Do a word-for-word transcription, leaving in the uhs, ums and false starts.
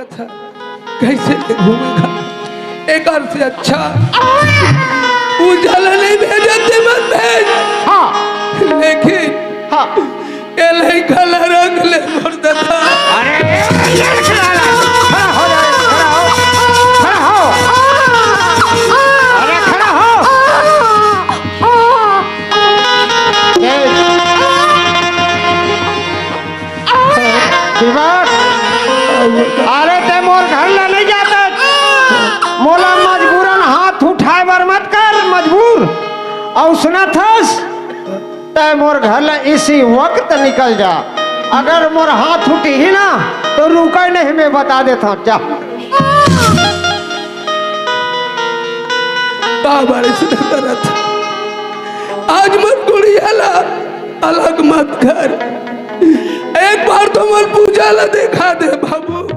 था, कैसे ले घूमेगा? एकर से अच्छा पूजा ला नहीं भेजत ते मत भेज। हाँ। लेकिन हाँ। ए लइका ला रख ले मोर ददा। अरे, ये खड़ा हो, खड़ा हो जा, खड़ा हो, खड़ा हो। अरे, खड़ा हो। ए, विवास, अरे, ते मोर घर ला नहीं जाता। मोला मजबूरन हाथ उठाए बर मत कर, मजबूर। अउ सुनत हस, तै मोर घर ला इसी वक्त निकल जा। अगर मोर हाथ उठही ना, तो रुकै नहीं, मैं बता देथंव, जा। बाबा रे, सुन करत। आज मोर गुड़िया ला अलग मत कर। एक बार तो मोर पूजा ला देखा दे बाबू।